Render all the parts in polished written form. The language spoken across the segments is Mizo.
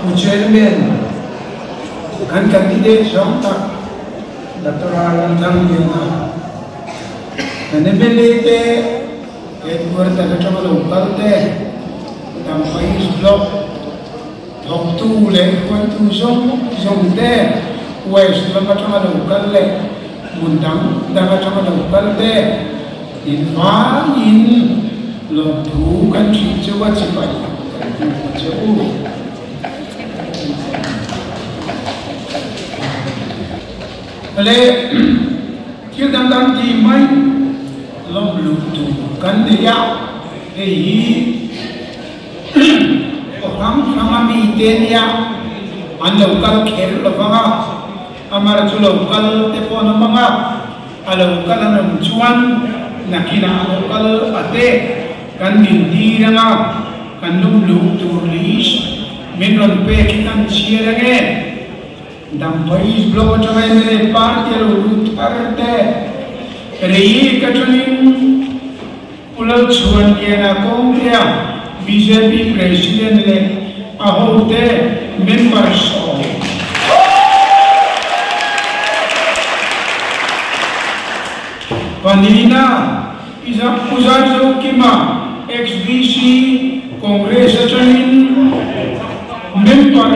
Pu Chairman, kan candidate zawng tak Doctor Lalthangliana, kan mla te, Headquarter atanga lo kal te, Dampa East Block thawktu leh hruaitu zawng zawng te, West lam atanga lo kal leh hmun dang dang atanga lo kal te invaiin lawmthu kan hrih cheu a chipai kan hmu a che u. Le thil dang dang ti mai lawm luh tur kan nei a, hei hi aw hrang hrang a mi te nia an lo kal kher lo vang a, amar chu lo kal te pawh an awm ang a, a lo kal an awm chuan nakinah a lo kal a te kan din tir ang a, kan lawm luh tur list min rawn pek hi kan chhiar ang e. Dampa East Block atanga mla party a lo lut thar te, Reiek atangin Pu Lalchhuanliana Kawngtea bjp President leh a hote member sawm. Panina Pu Zaizokima ex-VC Congress atangin member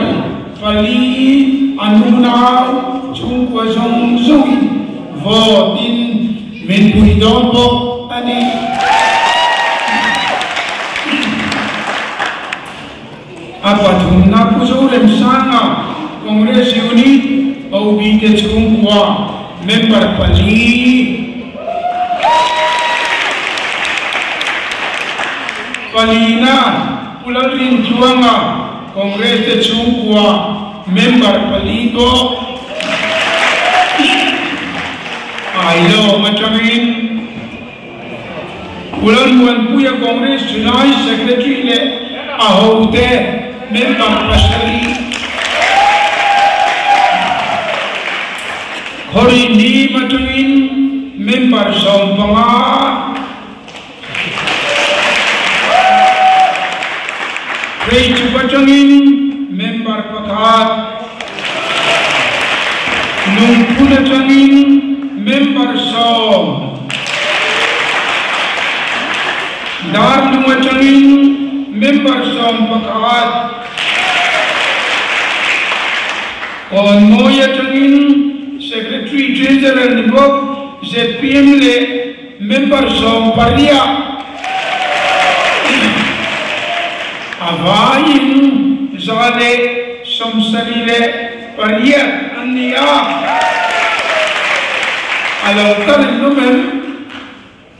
Pali a nunau chhungkua zawng zawngin vote in min pui dawn bawk a ni. A pathumna Pu Zoremsanga Congress Unit OB te chhungkua member pali Palina Pu Lalrintluanga Congress te chhungkua member pali pawh Ailawm atangin Pu Lalmuanpuia Congress Chulai Secretary leh a hote member pasarih Khawrihnim atangin member 15 Pheichuk atangin member pakhat, Lungphun atangin member 10, Darlung atangin member 11, Kawnmawi atangin Secretary Treasurer ni bawk zpm leh Member 18 a vaiin 178 an ni a, a lo kal in awm em?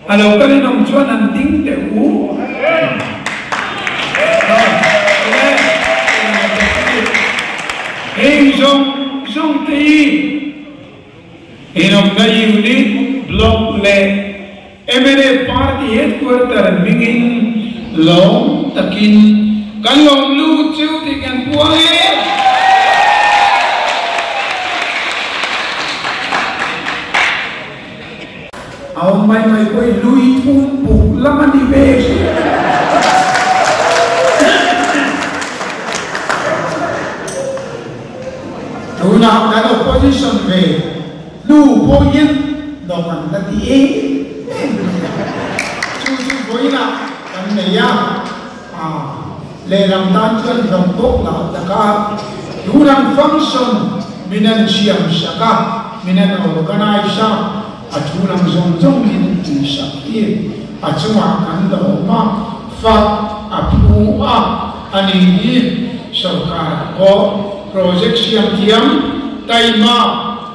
A lo kal in awm chuan an ding teh u. Heng zawng zawng te hi Inawmna Unit, Block leh mla Party Headquarter hmingin lawm takin kan lawm lut chu tih kan puang e. A awm mai mai pawh i lui thum buk lam a ni ve. Tunah kan opposition ve hnu pawhin lawm an la ti em em mai a. Chu chu vawiinah kan nei a, lehlam tan chuan hlawm bawk lah tak a, tunang function min an siam sak a, min an organise a, a thu lam zawng zawng min an tih sak hi a chungah kan lawm a, fak a phu a, a ni hi sorkar pawh project siam thiam taima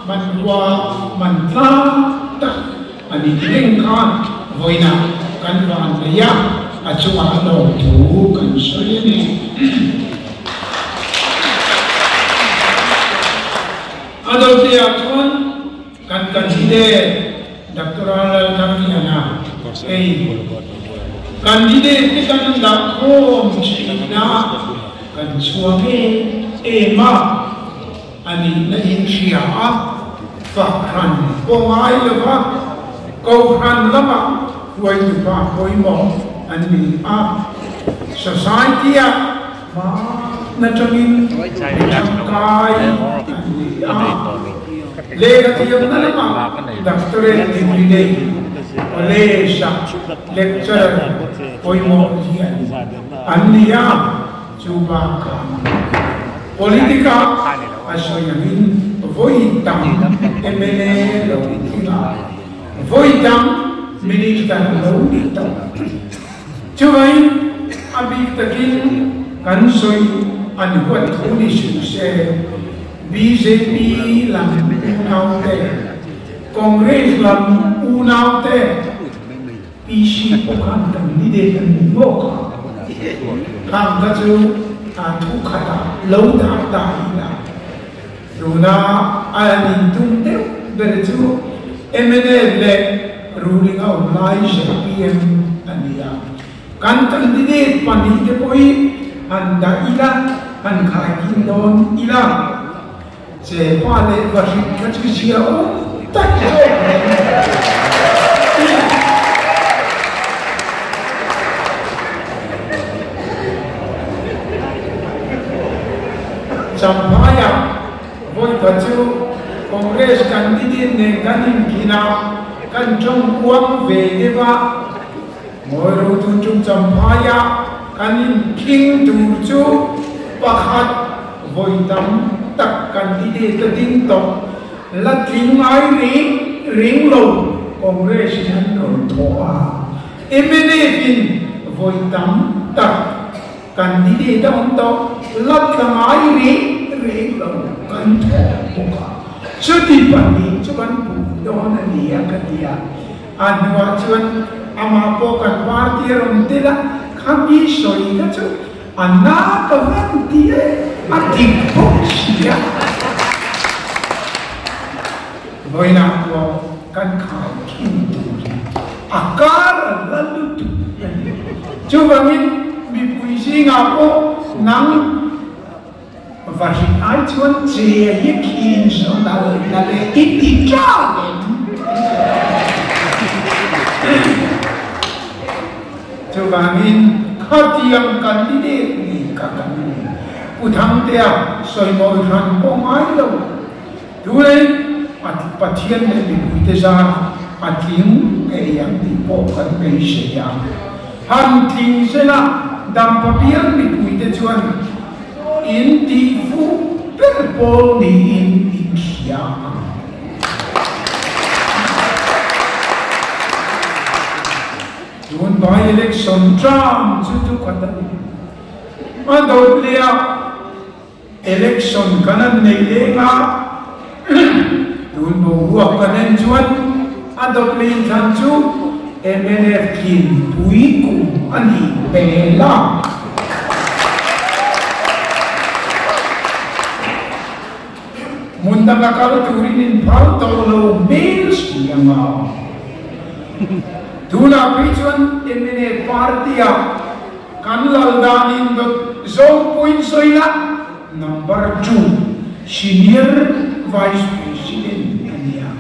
hmanrua man tlang tak a ni ti reng khan vawiinah kan van nei a, a chungah lawmthu kan sawi a ni. A doteah chuan. Kan candidate Doctor Lalthangliana hei candidate te kan dah khawm thin a, kan chhuang em em a, a nihna in hria a, fahran pawh ngai lo va, Kohhran lamah hruaitu pa pawimawh an ni a, society ah hma. na tangin mi tangkai an ni a. Lehkha thiamna lamah Doctorate degree nei College-a lecturer pawimawh lian an ni a, chu bakah Politic-ah a sawi angin vawi tam mla lo tling a, vawi tam Minister lo ni tawh. Chuvangin a bik takin kan sawi an huat thu ni suh se, bjp lam unaute, Congress lam unaute, PC pawh khan kan ni deuh an ni maw kha? Khang kha chu a thu khatah lo dah ta ila tuna a han intum deuh ber chu mnf leh ruling a awm lai zpm a ni a. Kan candidate pahnihte pawhin han dah ila, han khaikin dawn ila. Chepa leh vahrit kha chu zia awm tak zawk mai. Champhaiah vawikhat chu Congress candidate nen kan inkhinh a, kan tawng uang ve deuh a. Ngawi ro tun tum Champhaiah kan inkhing tur chu pakhat vawi tam tak candidate a ding tawh. La tling ngai ring ring lo Congress in an rawn thawh a, mnf in vawi tam tak candidate a awm tawh, la tla ngai ring ring lo kan thawh bawk a, chuti pahnih chu kan puh dawn a ni a ka ti a, a hnuah chuan amah pawh kan party a rawn tel a, khami sawi kha chu A na ka van ti e, a dik bawk si a. Vawiinah pawh kan khai khin tur hi a kar a la lutuk a ni. Chuvangin mipui zingah pawh nang va hrin ai chuan che hi khin sawn a la leh i ti tan em? Chuvangin khatiang candidate ni ka kan ni. Pu Thangtea sawimawi hran pawh ngai lo. Tunei Pathian leh mipuite zarah a tling ngei ang tih pawh kan beisei a. Han tling sela dampa bial mipuite chuan in tih fuh ber pawl niin in hria ang. Tun by election term chu tu khat a ni. A dawt leh a election kan an nei leng a, tun boruak kan en chuan a dawt leh inthlan chu mnf tlinpui kum a nih hmel a. Hmun danga kal turin in phal tawh lo hmel si ang a. Tunah phei chuan mna party-ah kan lal danin dawt zawngpuiin sawi la, number two senior vice president a nia.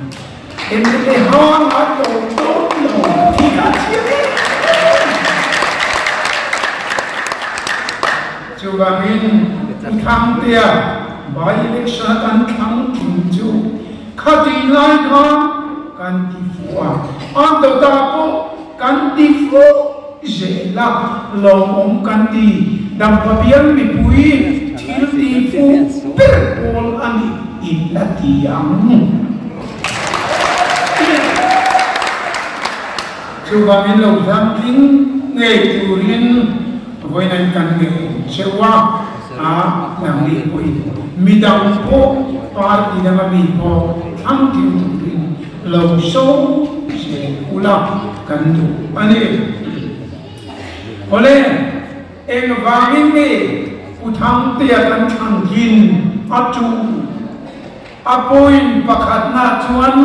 Mna hang a tawp dawn lo tih kha a chiang em em. Chuvangin Pu Thangtea by election a kan thlang thin chu khatih lai khan kan ti fuh a, a dawtah pawh kan ti fuh zel a, lawmawm kan ti. Dampa bial mipui thil ti fuh ber pawl a nih in la ti ang. Chuvangin lo thlang tling ngei turin vawiin kan ngei cheu a, a nangni pawhin midang pawh party danga mi pawh thlang tling turin lo sawm zel ula kan duh a ni. Awle, engvangin nge Pu Thangtea kan thlang thin a tu? A point pakhatna chuan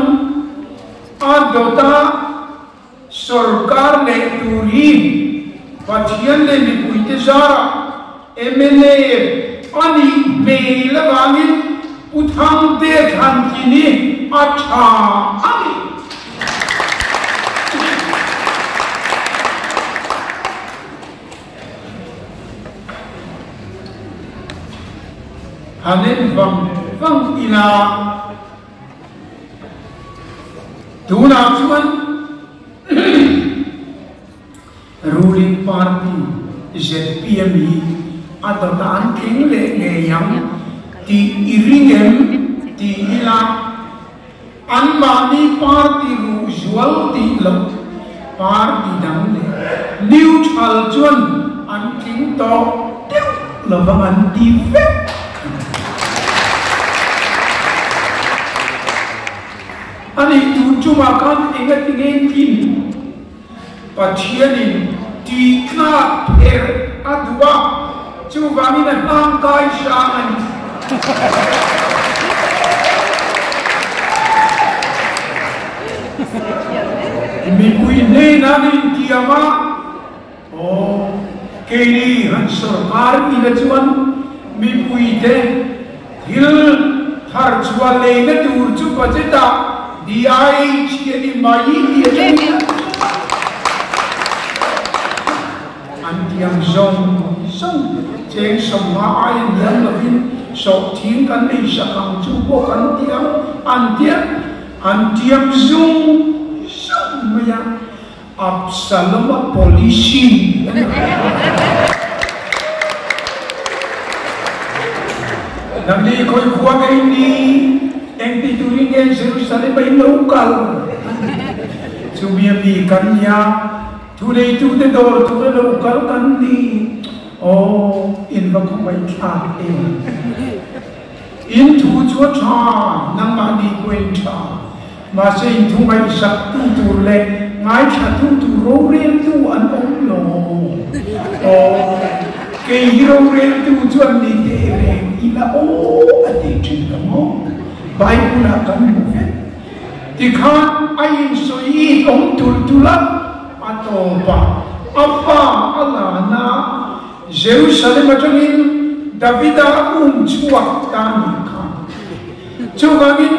a dawta Sorkar leh tur hi Pathian leh mipuite zarah mla a nih hmel avangin Pu Thangtea thlantlin hi a tha a ni. Han en vang vang ila. Tunah chuan Ruling party zpm hi a dawt an tling leh ngei ang tih i ring em tih ila anmahni party ruh zual tih loh party dang leh neutral chuan an tling tawh deuh lovang an ti vek. A nih tun chungah khan engati nge tlin? Pathianin tihtlak pherh a duh a, chuvangin a hlangkai hrang a ni. Mipui hnenah an intiam a, Aw, keini han sawrkar ila chuan mipuite thil thar chhuah leina tur chu budget-ah DIH hi a ni mai tih a thleng a. An tiang zawng zawng cheng sawmnga aia hniam lovin sawhthing kan nei sak ang chu pawh kan ti ang, an tia, an tiam zung zung mai a. Absalom-a policy a ni. Nangni khawi khua ngei ni, engti turin nge Jerusalem-a in lo kal? Chumi a mi kan nia, thuneitute dawr tura lo kal kan ni. Aw, in va khawngaih thlak em! In thu chu a tha, nangmahni pawh in tha. Mahse in thu ngaihsak tu tur leh ngaithla tu tur roreltu an awm lo. Aw, kei hi roreltu chuan ni teh reng ila aw a ti thin ka maw? Bible ah kan hmu vek. Tikhan a insawi it awm tulh tulh a, a tawp a, a fa a lan a, Jerusalem atangin Davida um chhuak ta nih kha. Chuvangin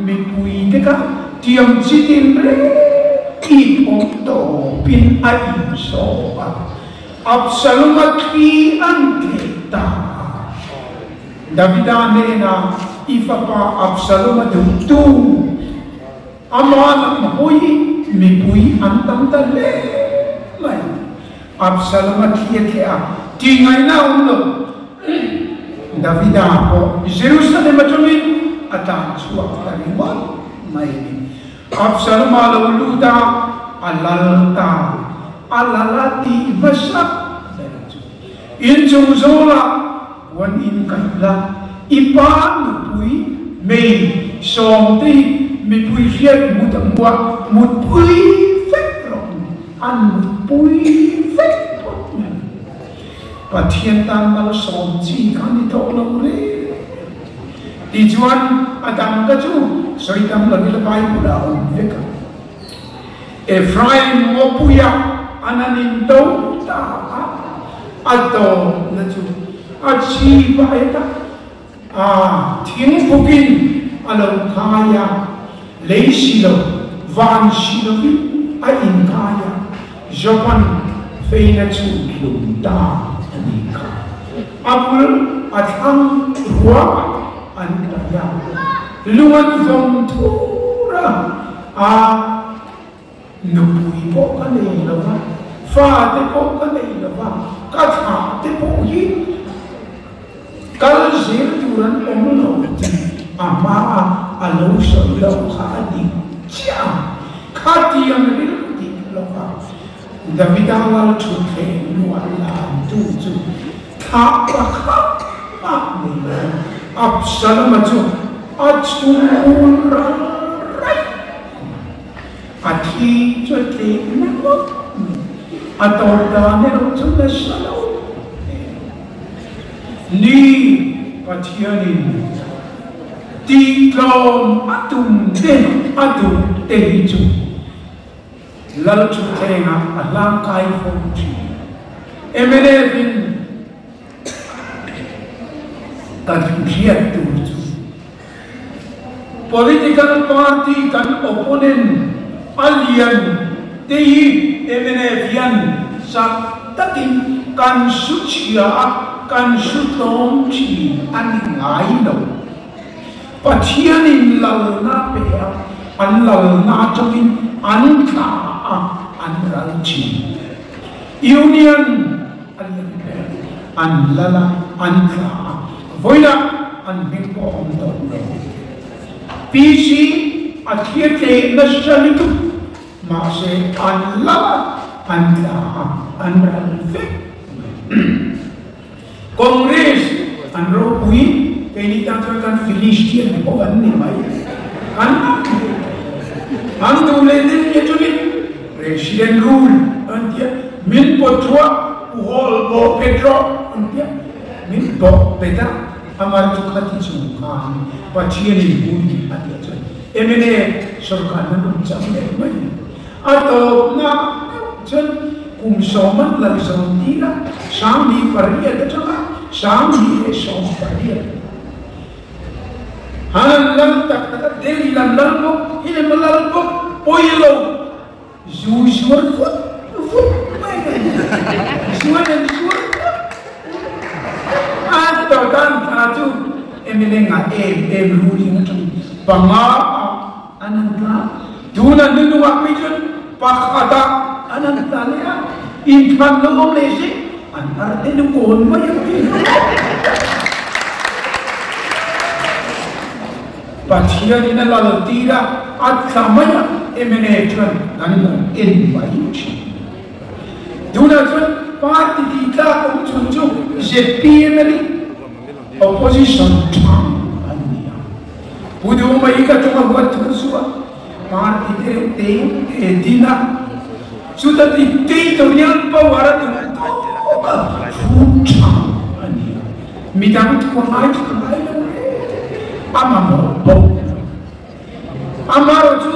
mipuite kha tiang chi tin reng it awm tawpin a insawp a, Absalom-a thli an tleh ta a. Davida hnenah, I fapa Absalom-a duhtu, amah lam hawi mipui an tam ta hle mai. Absalom-a thli a tleh a, tih ngaihna a awm lo. Davida pawh Jerusalem atangin a tlan chhuak ta ringawt mai a ni. Absalom-a lo lut a, a lal ta, a lal a tih hmasak ber chu, Inchung zawlah puan in kaih la, i pa nupui mei sawmte hi mipui hriat mut a hmuah mutpui vek rawh u. An mutpui vek phawt mai. Pathian tan malsawm chi kha ni tawh lo reng. Tichuan a dang ka chu sawi tam lo ila Bible ah a awm vek a. Ephraim ngawpuia an han in do ta a, a dawtna chu a chi va et a, a thingpukin a lo khai a, lei si lo, van si lovin a inkai a, Joban feina chu hlum ta a nih kha. A bul a thlang ruangah an paih a, lung an vawm thur a, a nupui pawh ka nei lo va, fate pawh ka nei lo va, ka thlah te pawh hi Kal zel tur an awm lo tih a hmaa a lo sawi lo kha a dik chiah a, khatiang rilru dik lova Davida lal thutthleng luah lantu chu thlah pakhat mah nei lo Absalom-a chu a chhungul ral raih mai. A thi chu a tlem na ngawt mai, a tawp dan erawh chu nasa lo hle. Ni Pathianin tihtlawm a tum te a duh te hi chu Lal thutthlengah a hlangkai fo thin. Mnf in kan hriat tur chu Political party kan opponent a lian te hi mnf hian chak takin kan su chhia a. kan su tlawm thin a ni ngai lo. Pathianin lalna pe a, an lalna atangin an tla a, an ral thin. Union a lian ber, an lal a, an tla a, vawilah an hming pawh a awm tawh lo. PC a thlir tleh nasa lutuk, mahse an lal a, an tla a, an ral vek mai. Congress an ropui, keini tan chuan kan Philistian pawh an ni mai. An an duh leh deuh hi chuanin President rule an tia, min pawt thuah u hawl bawh pet rawh an tia, min bawh pet a, amar chu khati chung khan Pathianin hun a tia chuan mla sorkar nan awm chang leh mai. A tawpna deuh chuan kum sawman lal zawm tir a, 1800 atanga 1880 han lal tak tak a, Delhi lam lal bawk, hi lem a lal bawk, pawi lo, zu zuar vut vut mai a ni, zuar an zuar vut vut a, tawtan thla chu mla ngah em em ruling atang panga ah An han tla. Tuna nunungah phei chuan pakhatah an han tla leh a, inthlan lo awm leh si, an ar te nu kawn mai ang tih Pathianin a lal tir a, a tla mai a, mla chuan kan lo en mai thin. Tunah chuan party tih tlak awm chhun chu zpm a ni. Opposition thang an ni a. Pu Duhma hi ka ṭawng a huat thung chu a, party te reuh te te din a, chuta dictatorial power a duh tawk a phut thang a ni a, midang thu a ngaithla ngai lo hle, a mamawh bawk. Amaherawh chu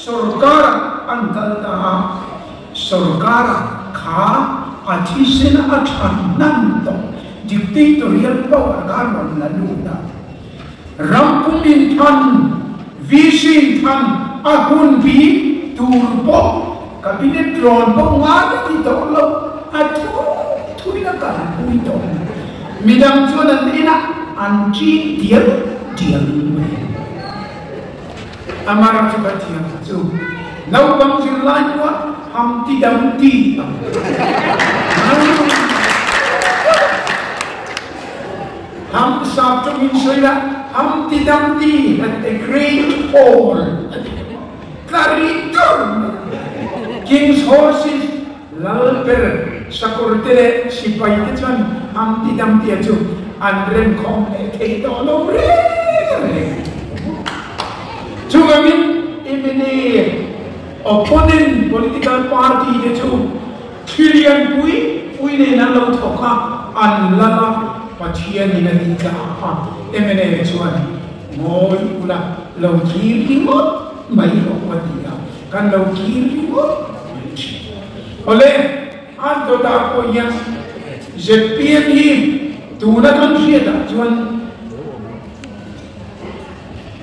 sorkar-ah an kal ta a, sorkar-ah kha a thisen a ṭhan hnan tawh dictatorial power kha a rawn la lut a. Rampum inthan, VC inthan a hun bi tur pawh Cabinet rawn pawh ngai a ti tawh lo, a thu thuin a kalpui tawh. Midang chuan an en a, an ṭin dial dial mai. Amara chu ka thiam chu naupang zirlai pawh Humpty Dumpty ang. Ham sap tawngin sawi la, Humpty Dumpty had a great fall a ti tawh a, tla rih tur mai a. King's horses, lal ber sakawr te leh sipai te chuan Humpty Dumpty-a chu an remkhawm leh thei tawh lo reng reng. Chuvangin mla opponent political party te chu Thil lian pui pui nen an lo thawk a, an lal a, Pathianin a ti tla a, mla chuan ngawi ula lo thlir ringawt mai rawh a ti a, kan lo thlir ringawt mai thin. Awle, an dawtah pawh hian zpm hi tuna kan hriatah chuan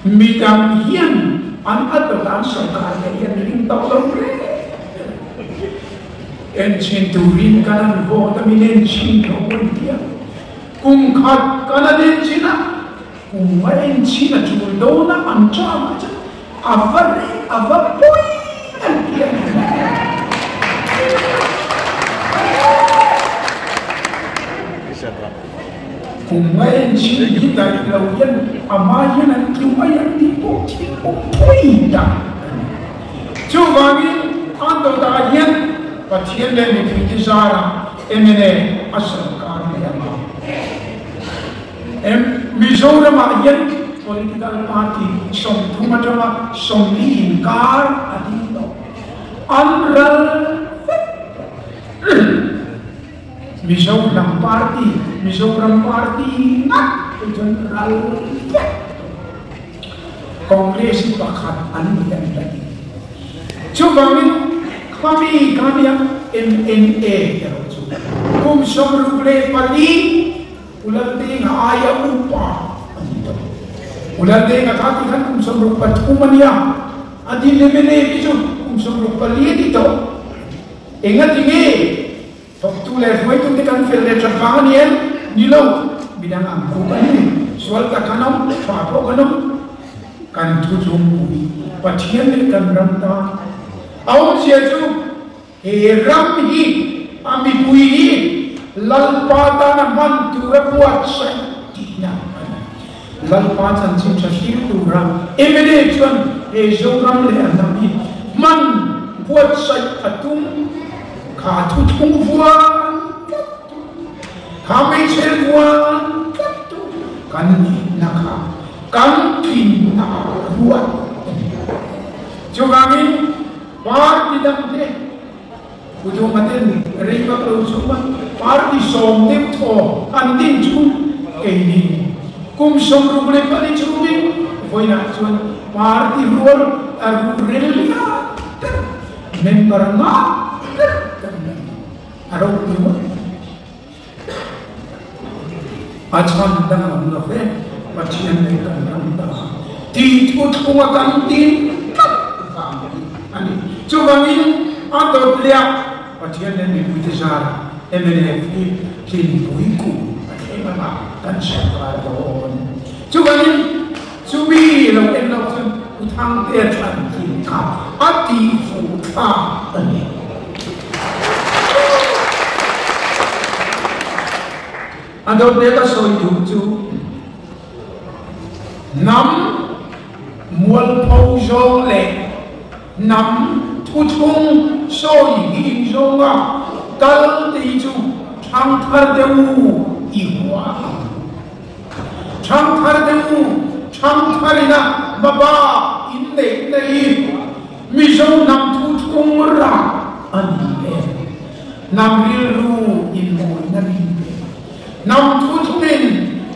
Midang hian an a dawt an sawrkar te hian ring tawh lo reng reng. En chhin turin kan an vote a min en chhin lo an ti a. Kum khat kan an en chhin a, kum a en chhin a tul dawn a an cham a chuan a va reng a va pawi an ti a ni. Kum a en chhin hi daih lo hian a hma hian an tlu mai ang tih pawh thil awm pui tak a ni. Chuvangin an dawtah hian Pathian leh mipuite zarah mla a sawrkar leh ang a. Mizoramah hian political party 30 atanga 40 inkar a ding tawh. An ral vek tawh. Mizo hnam party, Mizoram party ngat te chuan ral vek tawh. Congress hi pakhat an ni an la ti. Chuvangin khami khami a MNA erawh chu kum 64 Ulaltenga aia upa a ni tawh. Ulaltenga kha ti khan kum 63 a nia, a din MNA hi chu kum 64 a ni tawh. Enga tinge? Thawktu leh hruaitute kan fel leh that vang a ni em? Ni lo, midang ang khu kan ni. Sual tak kan awm, tha pawh kan awm. Kan thuthlungpui Pathian leh kan ram tan a awmzia chu he ram hi a mipui hi Lalpa tana hman tura buatsaih tihna a ni. Lalpa chanchin tha hlir tura mla chuan he Zoram leh a hnam hi hman buatsaih a tum kha thuthlung vuan tlat tu, kha hmeichhe vuan tlat tu kan nihna kha kan tlinna ruat a ni. Chuvangin party dangte Pu Duma ten rei vak lo chhunga party sawm deuh thaw an din chu keini kum 64 chhungin vawiinah chuan party rual a ruh rel lian ber member ngah ber kan ni a ropui ngawt mai. A chhan danglam lo ve, Pathian leh kan ram ta tih thu thlunga kan tin tlat vang hi a ni. Chuvangin a dawt leh Pathian leh mipuite zara mnf hi tlinpui kum a thleng anga kan sorkar dawn. Chuvangin chumi lo en loh chuan Pu Thangtea chhan tlin kha a tihfuh thlak a ni. A dawt leh ka sawi duh chu hnam mualpho zawng leh hnam thuthlung sawi hing zawnga kal te hi chu thangthar deuh i hua ang. Thangthar deuh thangthar ina hmaba inneih na hi Mizo hnam thuthlung rah a ni em? Hnam rilru inmawina min pe. Hnam thuthlungin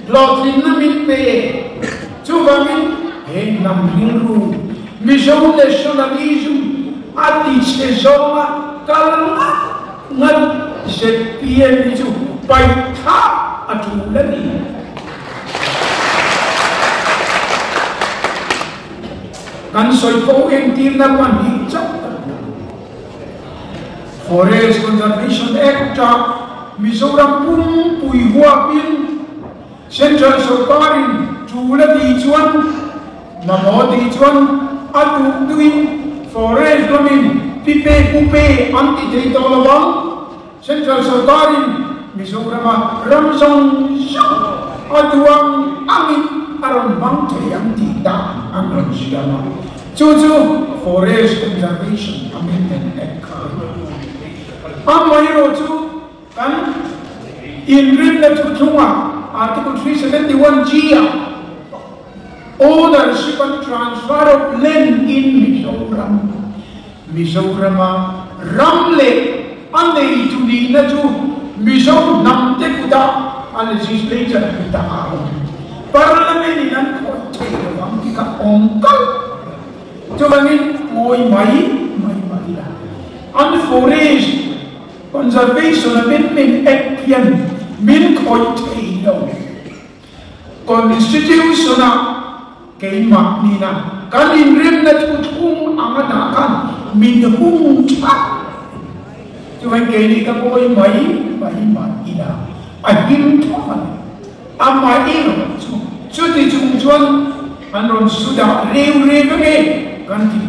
hlawhtlinna min pe. Chuvangin he hnam rilru Mizo nationalism a ti chhe zawnga kal ngat ngat ZPM hi chu paih thlak a tul a ni. Kan sawi fo entirna 2 chauh kan hmu. Forest Conservation Act-a Mizoram pumpui huapin Central sorkarin tul a tih chuan mamawh tih chuan a duh duhin Forest lamin pipe pupe an ti thei tawh lo ang. Central sorkarin Mizorama ram zawng zawng a duang angin a rawn hmang thei ang tih dan an rawn siam a, chu chu Forest Conservation Amendment Act kha a ni. Amaherawh chu kan inrinna thuthlungah Article 371 G ah Ownership and Transfer of Land in Mizoram, Mizorama ram leh a neitu nihna chu Mizo hnamte kutah a legislature kutah a awm. Parliament in an khawih thei lo ang tih kha awm kalh. Chuvangin ngawi mai mai mah ila an Forest Conservation Amendment Act hian min khawih thei lo. Constitution-ah keimah nina kan inremna thuthlung anga dah khan min hung that. Chuan keini ka ngawi mai mai mah ila a him thawk a ni. Amah erawh chu chuti chung chuan an rawn su dah reu reu ange kan ti.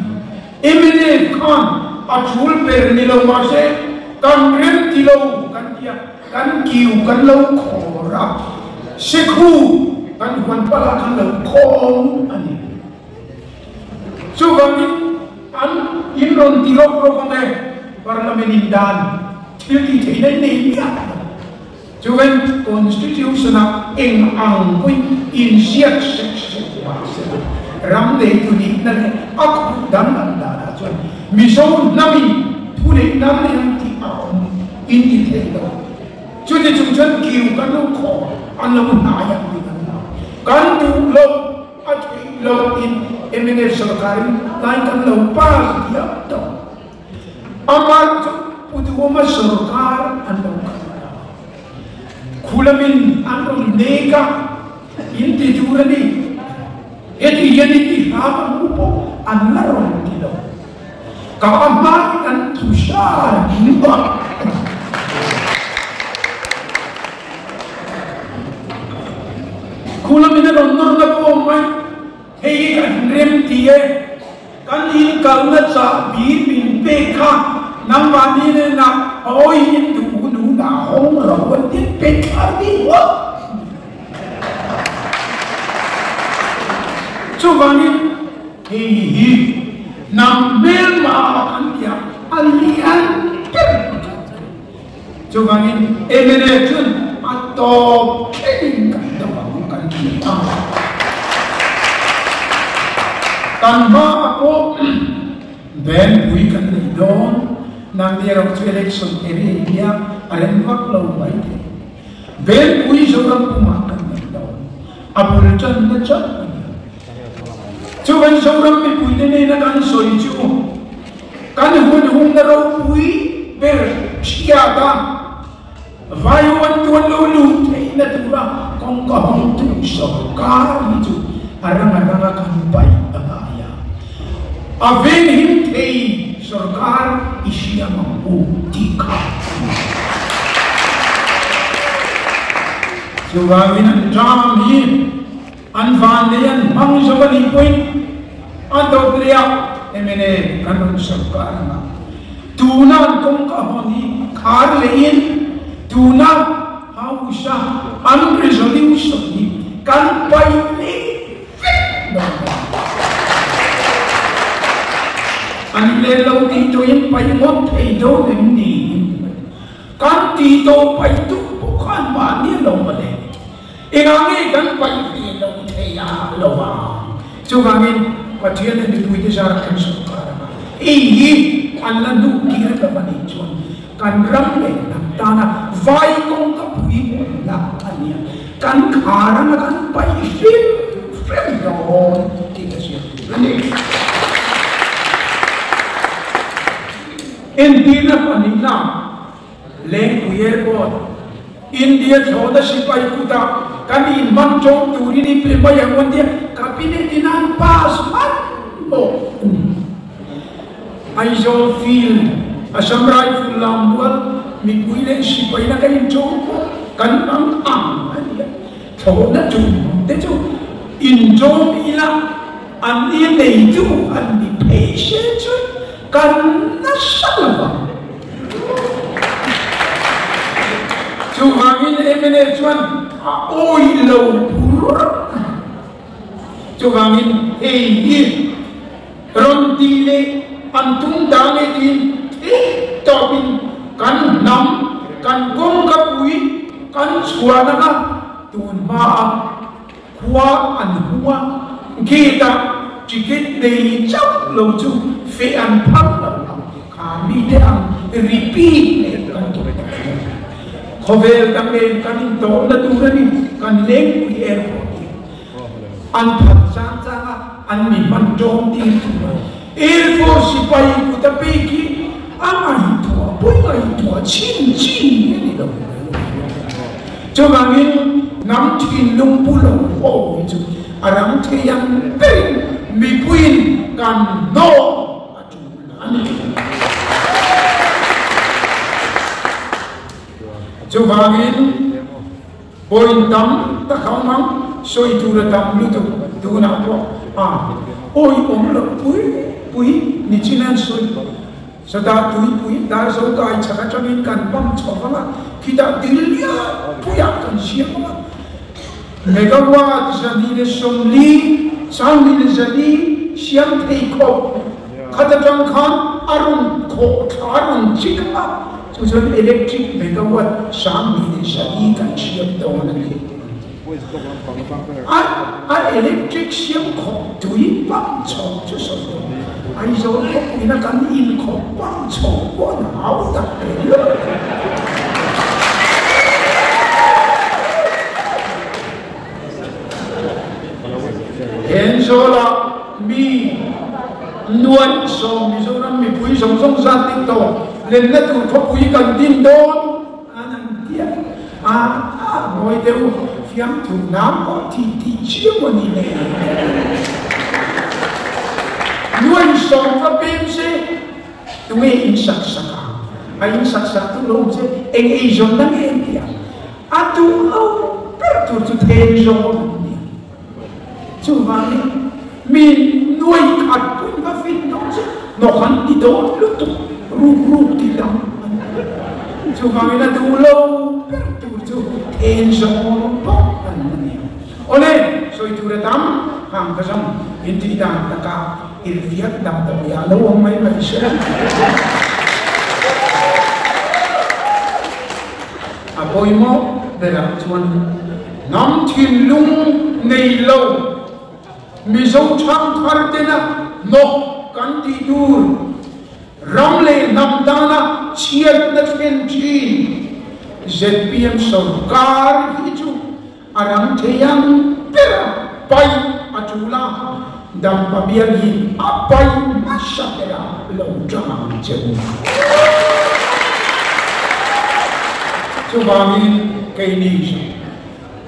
Mnf khan a thul ber ni lo mahse kan rem ti lo kan ti a. Kan kiu kan lo khawr a, sikhu kan huan palh ah kan lo khawm a ni. Chuvangin an in rawn ti rawk rawk ang e, Parliament in dan thil tih theihna in nei miah lo. Chuvangin Constitution ah eng ang pawhin inziak sek sek mah se la, ram neitu nihna leh a khuh danglam danah chuan Mizo hnamin thu neihna an nei ang tih a awm. In ti thei lo. Chuti chung chuan kiu kan lo khawh an lo hnai ang tih kan hlau. Kan duh lo a theih lo in mnf sorkarin tlai kan lo pass diam tawh. Amah chu Pu Duhoma sorkar an lo kal ta. Khulamin an rawn nek a, in ti tur a ni. Heti hian in ti hram ang u pawh an la rawn ti lo. Ka hmain an thuhran bak. Khu lamin a rawn nawr na pawh awm mai. Hei hi kan rem ti e. Kan in kalna chahbi min pek kha nangmahni hnenah hawi in duh hun hunah hawng ro an ti pe thar ding ngawt. Chuvangin hei hi hnam hmelma kan tia a lian ber pakhat a ni. Chuvangin mla chuan a tawp thlengin kan do ang kan ti a. Kan hmaah pawh Venpui kan nei dawn, nangni erawh chu election area nia a rem vak lo mai thei. Venpui Zoram pumah kan nei dawn, a bul tanna chauh a ni. Chuvan Zoram mipuite nena kan sawi chu Kan hun hungna ropui ber hriata vaiu an tuan lo lut theihna tura kawngka hawngtu sawrkar hi chu a ranga ranga kan paih a ngai a. A venghim thei sawrkar i hriam ang u tih kha a ni. Chuvangin an ṭam hi An vannei an hmang zo a nih pawhin a dawt leh a mla kan rawn sawrkar ang a. Tuna an kawngka hawn hi khar lehin tuna House a an resolution hi kan paih leh vek dawn a ni. An leh lo tih tawhin paih ngawt thei dawn em ni? Kan tih tawh paih duh pawh khan mahni a lo mawle. Engah nge kan paih ve lo thei a lo a? Chuvangin Pathian leh mipuite zarah kan sawrkar ang a, hei hi an la hnuh kir lo a nih chuan kan ram leh hnam tana vai kawngka pui la a nia, kan khar anga kan paih hrim hrim dawn tih ka hriat tur a ni. Entirna pahnihna. Lengpui Airport, India thlawhna sipai kutah kan inhman ṭawm turin i pe mai ang aw tia Cabinet in an pass hman bawk a ni. Aizawl Field, Assam Rifle lammual mipui leh sipaina kan inṭawm pawh kan hmang ang a ni a, thlawhna ṭum te chu inṭawm ila an ni neitu an ni phei se chuan Kan nasa lo vang. Chuvangin mla chuan a awih lo bur a. Chuvangin hei hi rawn tih leh an tum ta nge tiin theih tawpin kan hnam, kan kawngkapui kan chhuan anga tun hmaa Khua an hung a, gate ah ticket nei chauh lo chu feh an phal lo ang kha mite ang repeat leh kan tum tak a ni. Khawvel dang nen kan intawhna tur a ni, kan lengpui airport hi an phal chang chang a, an mi hman tawng tir tur a ni. Air Force sipai kut a pek hi a ngaihtuah pui ngaihtuah chin chin hi a ni lo. Chuvangin hnam thinlung pu lo ho hi chu a rang thei ang berin mipuiin kan hnawh a tul a ni. Chuvangin point tam tak a awm ang, sawi tur a tam lutuk tunah pawh a awihawm loh pui pui nichin an sawi. Chutah tuipui dar zo kai chhak atangin kan pump chho vang a, khitah dil lian puiah kan siam ang a. Megawatt 240, 240 siam thei khawp khat atang khan a rawn khawh thla a rawn chik ang a, chu chuan electric megawatt 240 kan siam dawn a ni. A electric siam khawp tui pump chho chu sawi lo, Aizawl khawpuina kan in khawp pump chho pawh an hau tak ve lo. Thenzawl-ah mi nuaih sawm Mizoram mipui zawng zawng zat ding tawh lenna tur khawpui kan din dawn. An an tiah a, a ngawi deuh fiamthu nam pawh thi tih chiang a ni le. Nuai sawm va pem se, tunge in sak sak a? A in sak sak tu lo awm se, eng eizawnna nge an ti ang? A duh lo ber tur chu then zawng an ni. Chuvangin mi nuai khat pawhin va fin dawn che nawk an ti dawn lutuk ruk ruk tih dang an ni. Chuvangin a duh lo ber tur chu then zawng bawk an la ni. Awle, sawi tur a tam, hang ka zawng intih dan taka irhfiak damdawi ah lo awm mai mai se. A pawimawh berah chuan hnam thinlung nei lo Mizo thangthar tena hnawk kan tih tur ram leh hnam tana chhiatna thlen thin zpm sorkar hi chu a rang thei ang bera paih a tul a, Dampa bial hi a paih hmasa bera lo tang ang che u. Chuvangin keini chu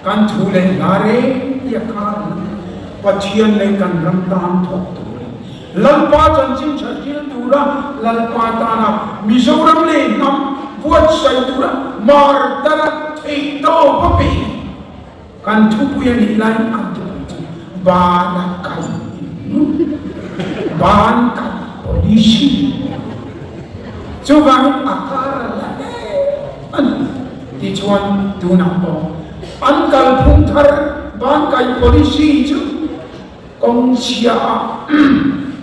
kan thu leh hla reng tia khan Pathian leh kan ram tan thawk turin Lalpa chanchin tha hril tura Lalpa tana Mizoram leh hnam buatsaih tura martara theih tawp a pe. Kan thupui a nih laiin an thupui chu bana kai in ban kai policy chuvangin a kar a la em a ni. Tichuan tunah pawh an kalphung thar ban kai policy chu kawng chhia ah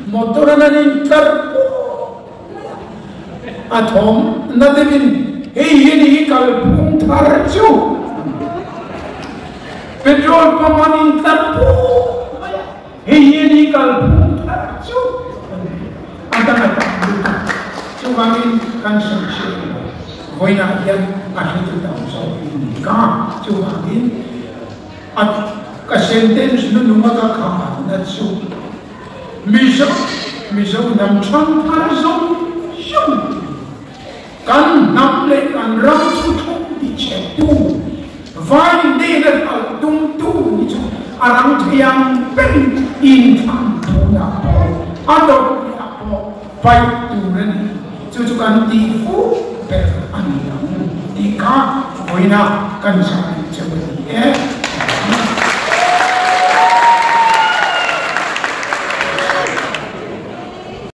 motor an an intlar pawp mai a, a thawm na deuhin hei hi ni hi kalphung thar chu petrol pump an intlar pawp mai a, hei hi ni kalphung thar chu a dang a tam lutuk. Chuvangin kan sawi hriat lo vawiinah hian a hretu tam zawk in ni ka, chuvangin A ka sentence hnunung a ka kha na chu Mizo Mizo hnam thangthar zawng zawng kan hnam leh kan ram chu thawk ti chhe tu vai nena hralh tum tu ni chu a rang thei ang berin inthlan tunah pawh a dawt leh ah pawh paih tur a ni. Chu chu kan tih fuh ber a ni ang tih kha vawiina kan zah rih cheu a ni e.